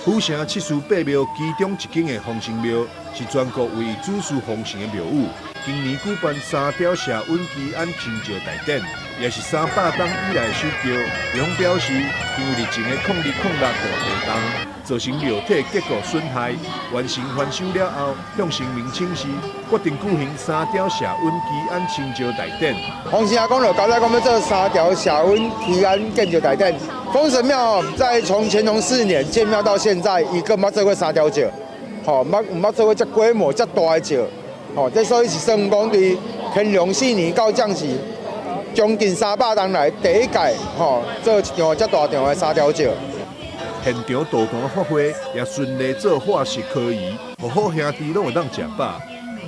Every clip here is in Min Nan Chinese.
府城七寺八廟其中一間的風神廟，是全國唯一主祀風神的廟宇。今年舉辦三雕謝穩祈安神轎大典，也是300冬以來首轎。廟方表示，因為疫情的2006大地動，造成廟體結構損害，完成翻修了後，向神明請示，決定舉行三雕謝穩祈安神轎大典。風神阿公就交代講欲做三條謝穩祈安建醮大典。風神廟在從乾隆4年建廟到現在，伊閣毋捌做過三條轎，吼，毋捌做過這規模這大的轎，吼，這所以是算講佇乾隆四年到這時，將近300冬來第一屆，吼，做一場這大場的三條轎。現場道壇法會也順利做化食科儀，予好兄弟攏會當食飽。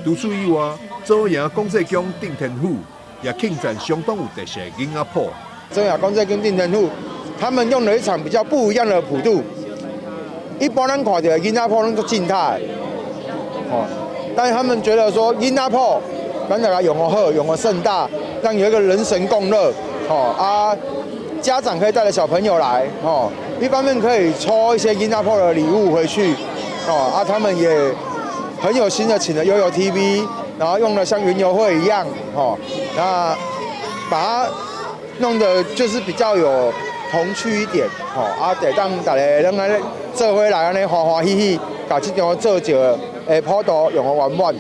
除此以外，左營廣濟宮鎮天府也慶讚相當有特色的囡仔譜。左營廣濟宮鎮天府，他們用了一場比較不一樣的普渡。一般咱看到的囡仔譜攏足靜態，吼，但是他們覺得說囡仔譜，咱來用個好，用個盛大，讓有一個人神共樂，吼啊，家長可以帶着小朋友來，吼，一方面可以抽一些囡仔譜的禮物回去，哦啊，他們也很有心的請了悠悠 TV，然後用了像園遊會一樣，吼，那把它弄得就是比較有童趣一點，吼啊，得讓大家攏按呢做伙來按呢歡歡喜喜，共這場做醮的普渡用予圓滿。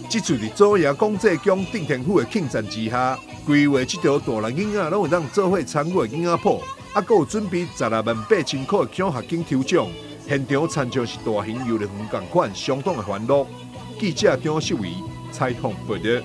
這次佇左營廣濟宮鎮天府的慶讚之下，規劃這場大人囡仔攏會當做伙參與的囡仔譜，啊，閣有準備168,000塊的獎學金抽獎，現場親像是大型遊樂園仝款，相當的歡樂。記者張秀維採訪報導。